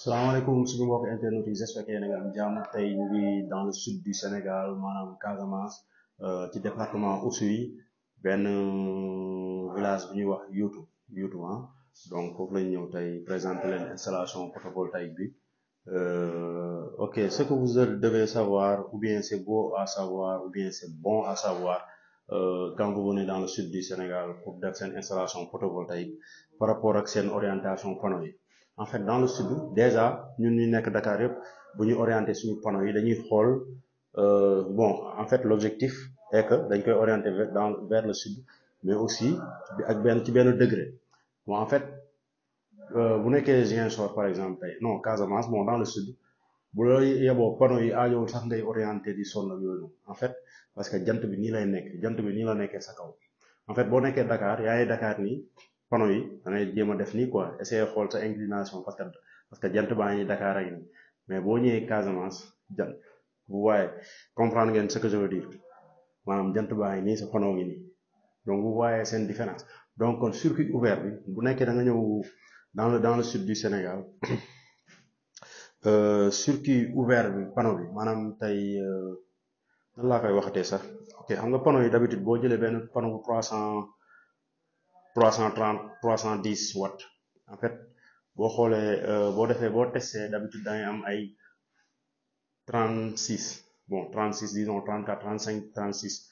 salaamaaleykum suñu mbokk internet yi j'espère que yéen a ngi am jàmm tey ñu ngi dans le sud du Sénégal maanaam Casamance ci département Oussouye benn village bu ñuy wax Youtou ah donc foofu lañu ñëw tey présenter leen installation photovoltaïque bi ok ce que vous devez savoir ou bien c'est beau à savoir ou bien c'est bon à savoir quand vous venez dans le sud du Sénégal pour def seen installation photovoltaïque par rapport ak seen orientation panneau yi. En fait dans le sud déjà ñun ñu nekk Dakar yëpp bu ñu orienté suñu panneau yi dañuy xool bon en fait l'objectif est que dañ koy orienté vers le sud mais aussi ak ci benn degré bon en fait bu nekkee Ziguinchor par exemple tey non Casamance bon dans le sud bu la yeboo panneau yi aajowul sax ngay orienté di sonn ak yooyu en fait parce que jant bi nii lay nekk jant bi nii la nekkee sa kaw en fait boo nekkee Dakar yaa ngi Dakar nii panneau yi da ngay jéem a def nii quoi essayer xool sa inclination parce que jant baa ngi Dakar ak nii mais boo ñëwee Casamance jant vous voyez comprendre ngeen ce que je veux dire maanaam jant baa ngi nii sa panneau ngi nii donc vous voyez seen différence donc kon circuit ouvert bi bu nekkee da nga ñëw dans le sud du Sénégal circuit ouvert bi panneau bi maanaam tey nan laa koy waxatee sax ok xam nga panneau yi d'habitude boo jëlee benn panneau bu 310 watts en fait boo xoolee boo testé d'habitude da ngay am ay 36 bon 36 disons 34 35 36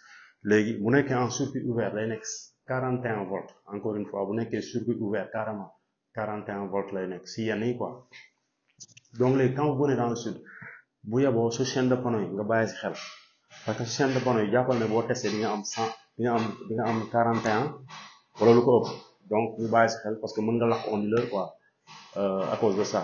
léegi bu nekkee en circuit ouvert day nekk 41 volts encore une fois bu nekkee circuit ouvert carrément 41 volts lay nekk si yenn yi quoi donc léegi quand vous venez dans le sud bu yeboo su chaîne de panneau yi nga bàyyi si xel parce que chaîne de panneau yi jàppal ne boo testé di nga am 100 di nga am 41 wala lu ko ëpp donc ñu bàyyi si xel parce que mën nga lakk onduleur quoi à cause de ça